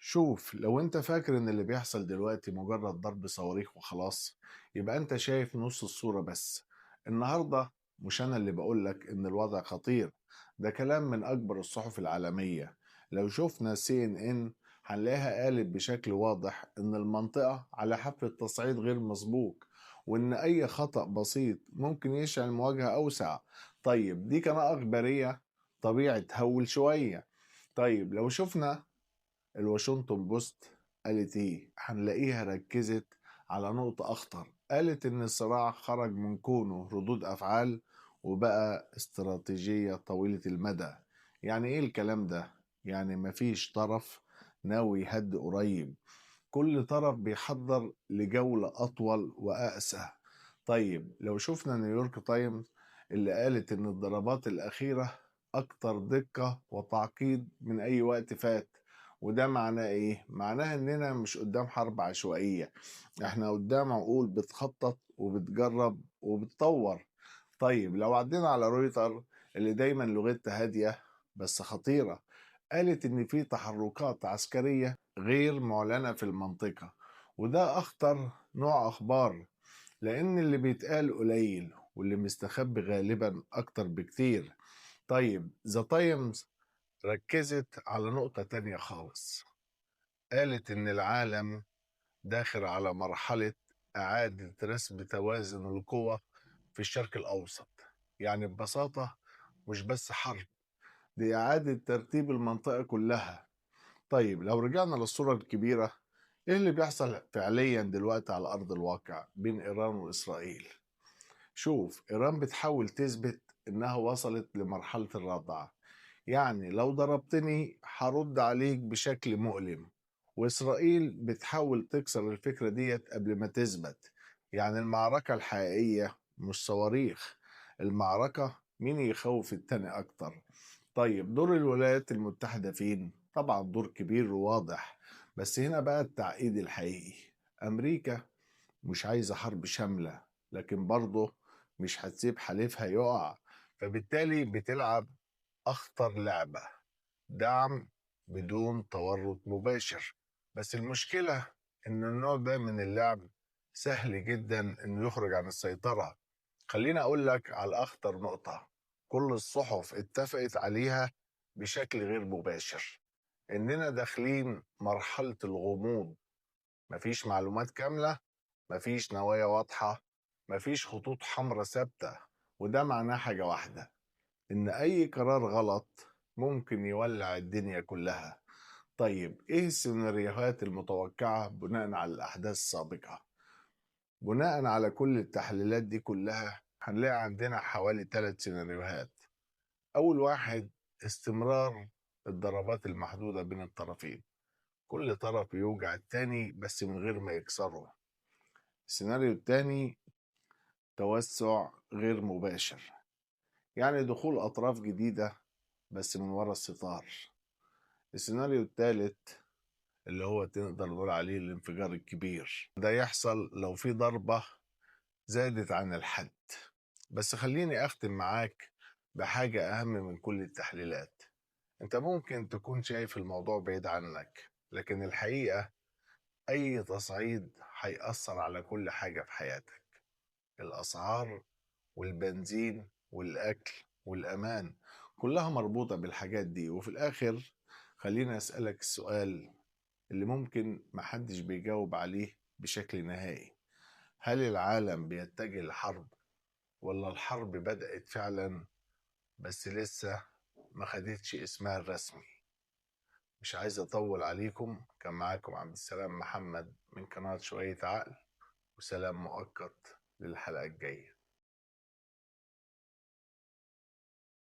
شوف، لو انت فاكر ان اللي بيحصل دلوقتي مجرد ضرب صواريخ وخلاص، يبقى انت شايف نص الصورة بس. النهاردة مش انا اللي بقولك ان الوضع خطير، ده كلام من اكبر الصحف العالمية. لو شفنا CNN هنلاقيها قالت بشكل واضح ان المنطقة على حافة تصعيد غير مسبوق، وان اي خطأ بسيط ممكن يشعل مواجهة اوسع. طيب دي قناة اخبارية طبيعي تهول شوية. طيب لو شفنا الواشنطن بوست قالت ايه، هنلاقيها ركزت على نقطة اخطر. قالت ان الصراع خرج من كونه ردود افعال وبقى استراتيجية طويلة المدى. يعني ايه الكلام ده؟ يعني مفيش طرف ناوي يهد قريب، كل طرف بيحضر لجولة أطول وأقسى. طيب لو شفنا نيويورك تايمز اللي قالت إن الضربات الأخيرة أكتر دقة وتعقيد من أي وقت فات، وده معناه إيه؟ معناه إننا مش قدام حرب عشوائية، إحنا قدام عقول بتخطط وبتجرب وبتطور. طيب لو عدينا على رويتر اللي دايما لغتها هادية بس خطيرة، قالت إن في تحركات عسكرية غير معلنة في المنطقة، وده أخطر نوع أخبار، لأن اللي بيتقال قليل واللي مستخبي غالبا أكتر بكتير. طيب ذا تايمز ركزت على نقطة تانية خالص، قالت إن العالم داخل على مرحلة إعادة رسم توازن القوى في الشرق الأوسط. يعني ببساطة مش بس حرب، دي إعادة ترتيب المنطقة كلها. طيب لو رجعنا للصورة الكبيرة، إيه اللي بيحصل فعليا دلوقتي على أرض الواقع بين إيران وإسرائيل؟ شوف، إيران بتحاول تثبت إنها وصلت لمرحلة الردع، يعني لو ضربتني هرد عليك بشكل مؤلم. وإسرائيل بتحاول تكسر الفكرة ديت قبل ما تثبت. يعني المعركة الحقيقية مش صواريخ، المعركة مين يخوف التاني أكتر. طيب دور الولايات المتحدة فين؟ طبعا دور كبير وواضح، بس هنا بقى التعقيد الحقيقي. أمريكا مش عايزة حرب شاملة، لكن برضه مش هتسيب حليفها يقع، فبالتالي بتلعب أخطر لعبة، دعم بدون تورط مباشر. بس المشكلة إن النوع ده من اللعب سهل جدا إنه يخرج عن السيطرة. خليني أقول لك على أخطر نقطة كل الصحف اتفقت عليها بشكل غير مباشر، إننا داخلين مرحلة الغموض. مفيش معلومات كاملة، مفيش نوايا واضحة، مفيش خطوط حمراء ثابتة، وده معناه حاجة واحدة، إن أي قرار غلط ممكن يولع الدنيا كلها. طيب إيه السيناريوهات المتوقعة بناء على الأحداث السابقة؟ بناء على كل التحليلات دي كلها هنلاقي عندنا حوالي 3 سيناريوهات. أول واحد، استمرار الضربات المحدودة بين الطرفين، كل طرف يوجع التاني بس من غير ما يكسره. السيناريو التاني، توسع غير مباشر، يعني دخول أطراف جديدة بس من ورا الستار. السيناريو التالت اللي هو تقدر نقول عليه الانفجار الكبير، ده يحصل لو في ضربة زادت عن الحد. بس خليني أختم معاك بحاجة أهم من كل التحليلات. أنت ممكن تكون شايف الموضوع بعيد عنك، لكن الحقيقة أي تصعيد هيأثر على كل حاجة في حياتك، الأسعار والبنزين والأكل والأمان، كلها مربوطة بالحاجات دي. وفي الآخر خليني أسألك السؤال اللي ممكن محدش بيجاوب عليه بشكل نهائي، هل العالم بيتجه لحرب، ولا الحرب بدأت فعلا بس لسه ما خدتش اسمها الرسمي؟ مش عايز أطول عليكم، كان معاكم عبد السلام محمد من قناة شوية عقل، وسلام مؤقت للحلقة الجاية.